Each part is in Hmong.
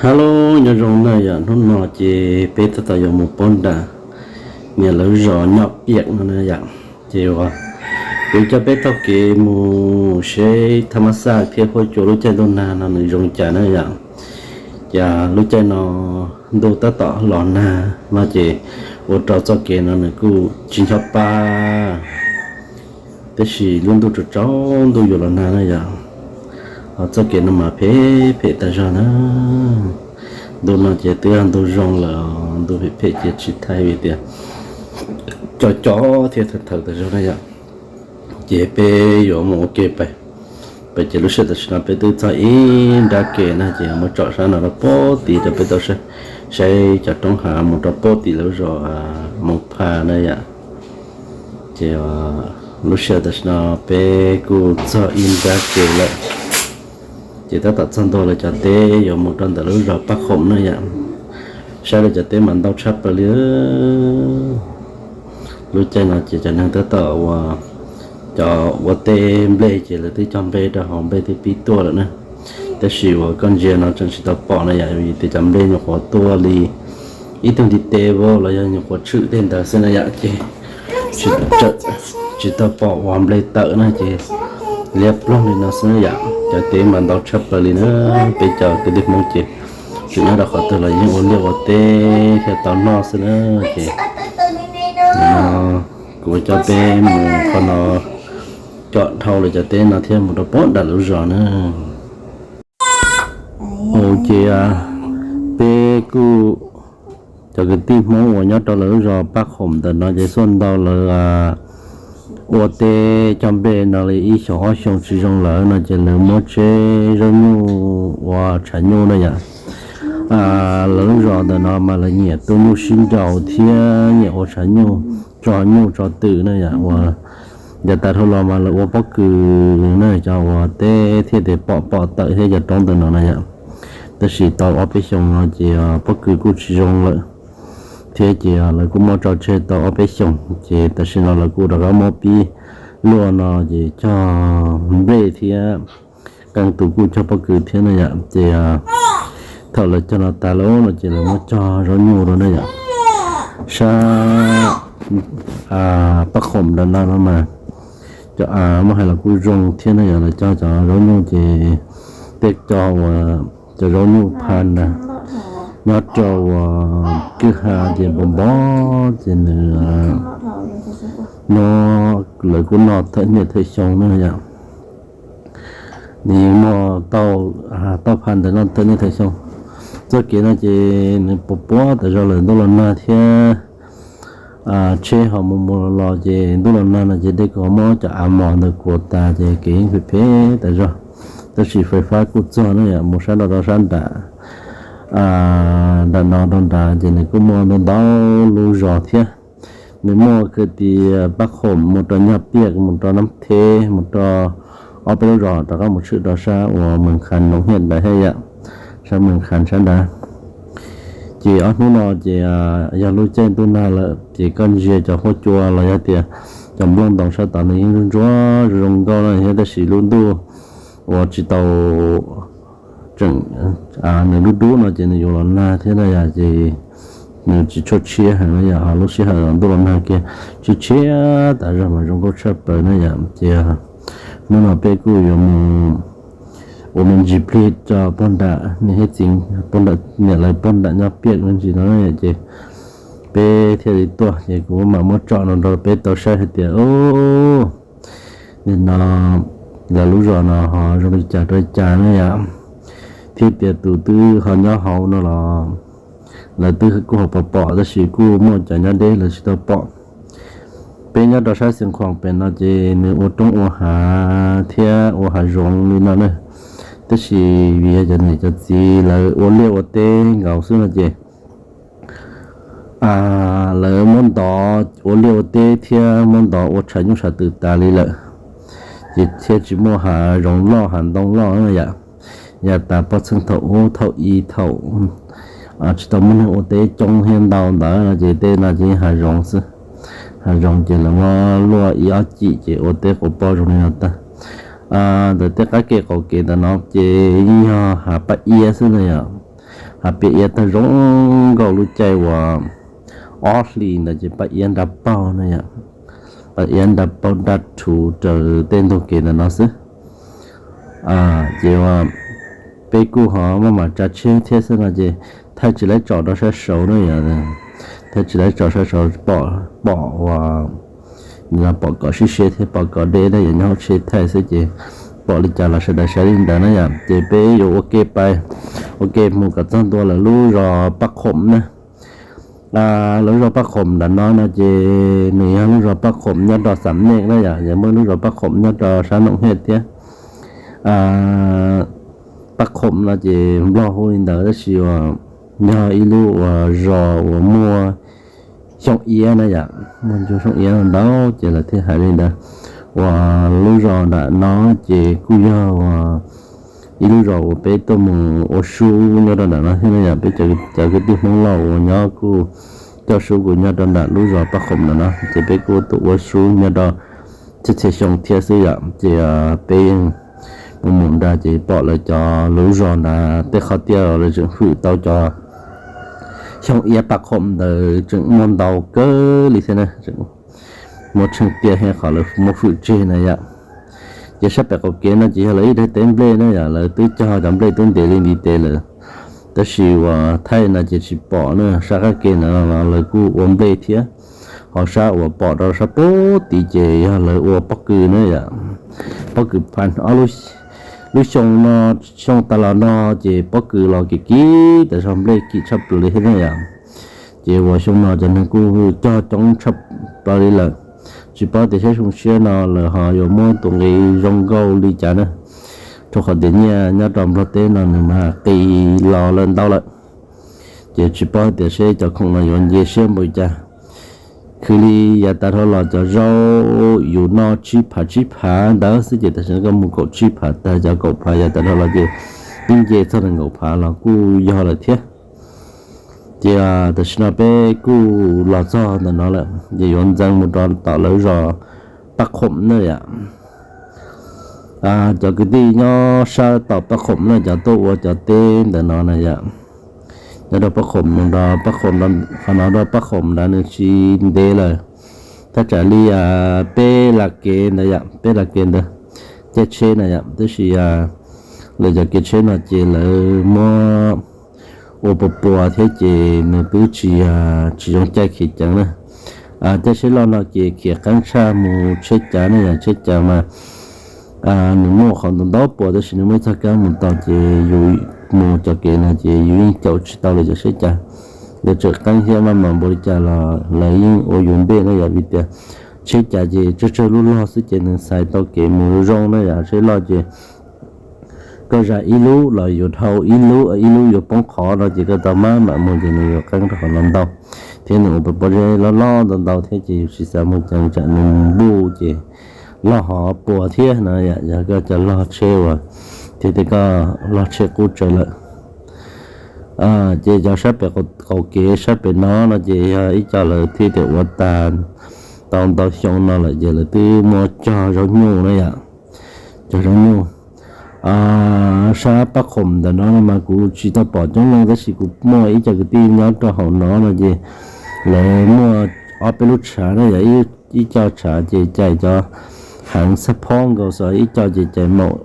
Hello, nyob zoo na yom, hnub no ces peb tab tom yuav mus pab nram niam lawv zos Nyob Piam no na yom. Ces uas kuv coj peb taug kev mus seb thaj mab xaj thiab huab cua lub caij ntuj nag no nws zoo cas na yom. Ces lub caij no ntuj tab tom los nag no ces ua rau txoj kev no nws kuj tsis ncho pa, tab sis lub ntuj tsaus tsaus ntuj yuav los nag na yom. Ho txoj kev no mas phem phem tas zog na. Ntu no ces twb yog ntu zoo lawm, ntu phem phem ces tsis thaij vim tias co co thiab thawv thawv tas zog na yom. Ces peb yuav mus ua ke pais, pais ces lub sij hawm tam sim no peb twb txog ib nrab ke na ces muab tsom sab no rau pem tid rau peb tau saib cov roob hav mus rau pem tid lawv zos Moos Pha na yom. Ces lub sij hawm tam sim no peb kuj txog ib nrab ke lawm, ces tab tom txog ntua lawv cov teb yuav mus rau ntawm lub zos Paj Khoom na yom. Saib lawv cov teb mas ntau tshaj plaws li. Lub caij no ces cov neeg tab tom ua, cov ua teb nplej ces lawv twb cog nplej rau hauv, nplej twb pib tuaj lawm na. Tab sis uas koj ntsia no tseem tsis tau pom na yom, vim tias cov nplej nyuam qhuav tuaj li ib tug ntiv tes vau los yog nyuam qhuav tshwm tej ntawd xwb na yom, ces tsis tau pom uas nplej tawm na ces liab ploog li no xwb na yom. Cov teb mas ntau tshaj plaws li na, peb cov kwv tij Hmoob ces tseem nyob rau qhov twg los yeej ua liaj ua teb thiaj tau noj xwb na. Ces kuv coj peb mus qhov no, coj dhau lawv cov teb no thiab mus rau pem nram lawv zos na. Ua ces peb kuj, cov kwv tij Hmoob uas nyob rau lawv lub zos Paj Khoom ntawm no ces xuaj ntau lawv ua teb cog nplej no li ib xyoos ob xyoos tsis zoo lawm no ces lawv muab tseb zaub nyuj ua tshav nyuj na yom. Lawv lub zos ntawm no mas lawv nyiam tua nyuj sib nraus thiab nyiam ua tshav nyuj, tso nyuj tso twm na yom. Uas yav tas dhau los mas lawv ua pob kws na, cov uas teb thiaj tias pom pom tawm thiab cov roob ntawm no na yom. Tab sis tau ob peb xyoos no ces pob kws kuj tsis zoo lawm thiab ces lawv kuj muab tso tseg tau ob peb xyoos ces tam sim no lawv kuj rov qab muab pib luaj no ces cog nplej thiab qee tus kuj cog pob kws thiab na yom. Ces thaum lawv cog no tas lawm no ces lawv muab cog zaub nyuj rau na yom. Sab Paj Khoom nram no no mas cov av muab hais los kuj zoo thiab na yom, lawv cog cov zaub nyuj ces tej cov uas cov zaub nyuj pha na nyob rau uas kwj ha ces npog npog ces nws no lawv kuj noj thawm niaj thawm xyoo na yom. Nws yeej muaj tau, tau pha ntawd noj thawm niaj thawm xyoo. Txoj kev no ces nws puas puas tas zog lawm, ntuj los nag thiab tsheb ho mus mus los los ces ntuj los nag no ces dej kuj muab cov av mos ntawd kuav tas ces kev yeej phem phem tas zog. Tab sis fais fab kuj txog na yom, mus sab nrad rau sab nram, nram no rau nrad ces nws kuj muaj ntau ntau lub zos thiab. Nws muaj kwv tij Paj Khoom mus rau Nyaj Piaj, mus rau Nab Theb, mus rau ob peb lub zos rov qab mus tshwm rau sab uas Mees Khas Noov Hiaj ntawd thiab yom, sab Mees Khas sab nrad. Ces ob hnub no ces yog lub caij ntuj nag lawm ces koj ntsia cov huab cua los yog tias cov nplooj ntoos sab tod nws yeej ntsuab ntsuab zoo nkauj na thiab, tab sis lub ntuj uas tsis tau tseem, nws dub dub no ces nws yuav los nag thiab na yom, ces nws tsis tshua tshiab heev na yom, ho lub sij hawm ntuj los nag kiag tshiab tshiab tas zog mas zoo nkauj tshaj plaws na yom. Ces hnub no peb kuj yuav mus ua me ntsis plig rau pog nram niam thiab txiv, pog nram niam lawv pog nram Nyaj Piaj me ntsis no ces peb thiaj li tuaj ces kuv mam muab tsom no rau peb tau saib hais tias nim no lawv lub zos no ho zoo li cas rau li cas na yom, thiab tias tus twb ho nyob hauv no los lawv twb kuj ho pom pom tab sis kuj muaj cov nyob deb lawv tsis tau pom. Peb nyob rau sab Xeev Khuam pem no ces nws ua roob ua hav thiab ua hav zoov li no na, tab sis vim yog cov niam cov txiv lawv ua liaj ua teb nkaus xwb no ces lawv muab ntov ua liaj ua teb thiab muab ntov ua tshav nyuj tshav twm tas li lawm, ces thiaj tsis muaj hav zoov loj hav ntoo loj na yom. Yav tas poj txheej thaum ub thaum i thaum tsis tau muaj neeg ua teb coob thiab ntau ntawd no ces tej no ces hav zoov xwb. Hav zoov ces lawv muab luaj ib ob cim ces ua teb quas poj zoo li no tag. Ntawm tej qab ke qaum kev ntawm no ces yeej yog hav paj iab xwb na yom. Hais piam iab tag zoo nkauj lub caij uas ob hlis ntawd ces paj iab nra paug na yom, paj iab nra paug nra rhuv raws tej ntug kev ntawm no xwb. Ces peb kuj ho maj mam tsav tsheb thiab xwb no ces thaij tsis laib tsom rau sab saud na yom, thaij tsis laib tsom sab saud pom, pom uas pom kom sib siab thiab pom kom deb na yom, nyob hauv tsheb thaij xwb ces pom li cas los sawv daws saib li ntawd na yom. Ces peb yuav ua ke pais, ua ke mus kom txog ntua lawv lub zos Paj Qhoom na. Lawv zos Paj Qhoom nram no no ces nws yog lub zos Paj Qhoom nyob rau Xam Neej na yom, yog muaj lub zos Paj Qhoom nyob rau sab Noom Hej thiab. Paj Qhoom no ces Nplog hu li ntawd tab sis uas yog ib lub uas zos uas muaj xyoo iab na yom, muaj ncua xyoo iab ntau ces lawv thiaj hais li ntawd. Uas lub zos nram no ces kuj yog uas ib lub zos uas peb tuaj mus ua sub nyob rau nram no thiab na yom, peb cov kwv tij Hmoob Lauj uas nyob kuj coj sub kuj nyob rau nram lub zos Paj Qhoom nram no ces peb kuj tuaj ua sub nyob rau txhia txhia xyoo thiab xwb yom. Ces peb yeej mus mus nrad ces pom lawv cov lub zos nrad tej qhov tiaj lawv tseem hwm tau cov xyoo iab Paj Qhoom ntawd tseem muaj ntau kawg li thiab na, muaj tsheej tiaj thiab qhov lawv muab hwm tseg na yom. Ces sab pem qaum kev no ces yog lawv ib daim teb nplej na yom, lawv twb cog cov nplej twb ntev li ntiv tes lawm. Tab sis uas thaij no ces tsis pom na, sab qab ke ntawd no lawv kuj ua nplej thiab. Ho sab uas pom rau sab pem tid ces yog lawv ua pob kws na yom, pob kws pha ob lub, lub xyoo no, xyoo tas los no ces pob kws los kim kim tas zog, nplej kim tshaj plaws li thiab na yom. Ces uas xyoo no cov neeg kuj cog coob tshaj plaws li lawm. Tsis paub tias seb xyoo tshiab no lawv ho yuav muab tus nqi zoo nkauj li cas na, rau qhov tias nyiaj nyob rau Nplog teb no nws mas qis los lawm ntau lawm. Ces tsis paub tias seb cov khoom no yuav nce siab npaum li cas. Khwv li yav tas dhau los cov zaub yus noj tsib phav tsib phav ntawd xwb ces tam sim no koj mus kaum tsib phav tag, cov kaum phav yav tas dhau los ces twb nce txog nees nkaum phav los kuj yog lawm thiab. Ces tam sim no peb kuj los txog ntawm no lawm ces yuav ntxeev mus rau tom lawv zos Paj Qhoom na yom. Cov kwv tij nyob sab tom Paj Qhoom na, cov tuaj ua cov teb ntawm no na yom, nyob rau Paj Qhoom, Paj Qhoom, qhov no rau Paj Qhoom nrad nws tsis ntev lawm, thaj tsam li peb las kev ntawd yom, peb las kev ntawd caij tsheb na yom. Tab sis lawv cov kev tsheb no ces lawv muab ua puas puas thiab ces nws twb tsis, tsis zoo caij khiav ceev na. Caij tsheb loj no ces khiav qeeb tshaj mus tsheb cav ne, yog tsheb cav mas nws muaj qhov ntau ntau puas tab sis nws muaj ib txoj kab mus tau ces yus mus cov kev no ces yus yeej caum tsis tau lawv cov tsheb cav. Lawv tseem qeeb thiab maj mam npaum li cas los lawv yeej ua yus ntej na yom, vim tias tsheb cav ces tsawg tsawg lub log xwb ces nws xaiv tau kev mus zoo na yom. Tsheb loj ces koj zam ib lub los yuav dhau ib lub, ib lub yuav poob qhov no ces koj tau maj mam mus ces nws yuav qeeb rau qhov no ntau, thiab nws ua pob zeb loj loj ntau ntau thiab ces yus tsis xav mus ceev tsam nws npuj ces loj hov puas thiab no yom. Yog koj cov log tsheb uas thiab tias koj log tsheb qub tsawv lawm. Ces cov sab pem qaum kev sab pem no no ces yog ib co lawv thiab tias ua tas tau ntau xyoo no lawm ces lawv twb muaj cog zaub nyuj na yom, cog zaub nyuj. Sab Paj Khoom ntawm no no mas kuv tsis tau pom coob leej tab sis kuv muaj ib co kwv tij nyob rau hauv no no ces lawv muaj ob peb lub tshav na yom, ib co tshav ces cais cov heev xab phob nkaus xwb, ib co ces cais maum,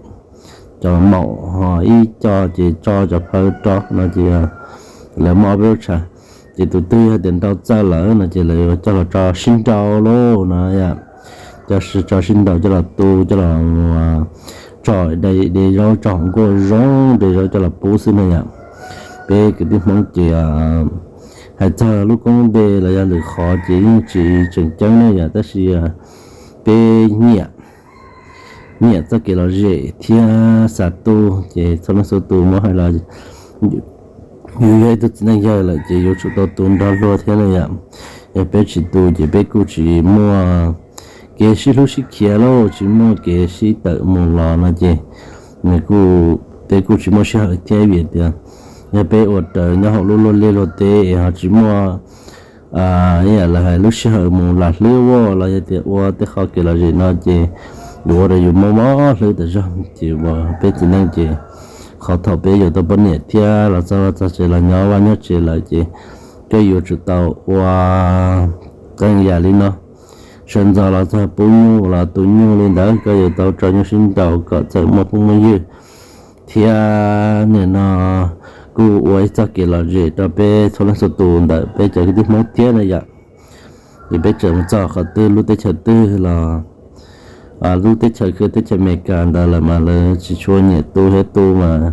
cov maum ho ib co ces tso cov phawv rau no ces lawv muaj ob peb lub tshav. Ces tus twg yog tias nrau txawj lawm no ces lawv yuav coj los tso sib nrau lauj no yom, coj tso sib nrau coj los tu coj los tso de zaub tso hauv nkuaj zoo de zaub coj los pub xwb no yom. Peb kwv tij Hmoob ces hais txog lub koob npe los yog lwm qhov ces yeej tsis tseem ceeb ne yom, tab sis peb nyiam, nyiam txoj kev lom zem thiab xav tu ces txhua leej txhua tus muab hais los yus yog ib tug txiv neej yawg lawm ces yuav tsum tau tu nrog luag thiab ne yom. Yog peb tsis tu ces peb kuj tsis muaj kev sib hlub sib khiav lauj, tsis muaj kev sib tawm mus los no ces nws kuj, peb kuj tsis muaj sij hawm thiab vim tias yog peb ua raws nyob hauv lub luag liaj luag teb es ho tsis muaj ib yam lawv hais lub sij hawm mus lam hlwb ua los yog tias ua tej qhov kev lom zem no ces yuav ua rau yus mob mob hlwb tas zog ces uas peb txiv neej ces Qhov thaum peb yuav tau poj niam thiab los txog txog tsev los nyob vaj nyob tsev lawm ces koj yuav tsum tau ua qee yam li no. Sawv ntxov los txog pub nyuj los tu nyuj li ntawd, koj yuav tau tso nyuj sib nraus kom txawm muaj phooj muaj ywg thiab nim no kuj ua ib txoj kev lom zem rau peb txhua leej txhua tus ntawm peb cov kwv tij Hmoob thiab na yom. Ces peb tseem mus txog qhov twg lub teb chaws twg los lub teb chaws khw teb chaws Amelikas ntawd lawm mas lawv tsis tshua nyiam tu thiab tu mas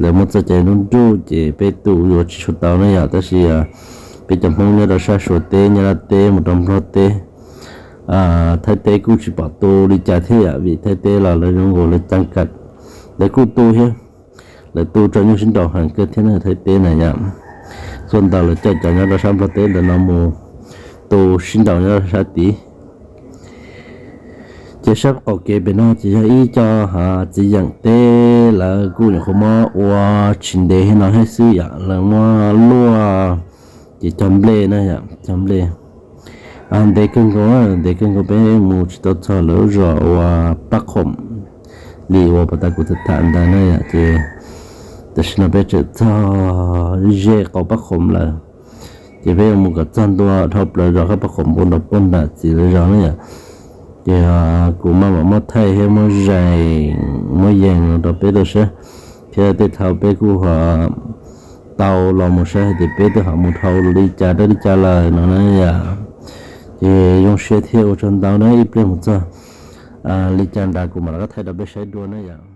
lawv muaj txoj cai nruj nruj ces peb tu yuav tsis tshua tau ne yom. Tab sis peb cov Hmoob nyob rau sab Suav teb, nyob Dab teb mus rau Nplog teb, Thaib teb kuj tsis pom tu li cas thiab yom, vim Thaib teb los lawv zoo nkaus lawv cam kam, lawv kuj tu thiab, lawv tu tso nyuj sib nraus heev kawg thiab na Thaib teb na yom. Txhua ntawd lawv coj cov nyob rau sab Nplog teb ntawd no mus tu sib nraus nyob rau sab tid. Ces sab qaum kev pem no ces yog ib co txiv yeem teb, lawv kuj nyuam qhuav muab ua tsis ntev no thiab xwb yom, lawv muab luaj ces cog nplej na yom, cog nplej. Ntev kawg nkaus, ntev kawg nkaus, peb mus tsis tau txog lawv lub zos uas Pab Khoom li uas puag ta kuv tham tham ntawd na yom. Ces tam sim no peb tseem txog ze qaum Pab Khoom lawm, ces peb yuav mus kom txog ntua dhau plaws zos Pab Khoom npu nrov puag nram txiv lawv zos na yom. Ces kuv maj mam muab thaij thiab muab zees, muab yees rau peb tau saib thiab tej thaum peb kuj ho tau los mus saib hais tias peb twb ho mus dhau li cas rau li cas lawm no na yom. Ces zoo siab thiab ua tsaug ntau na, ib pliag mus txog li cas nrad kuv mam rov qab thaij rau peb saib dua na yom.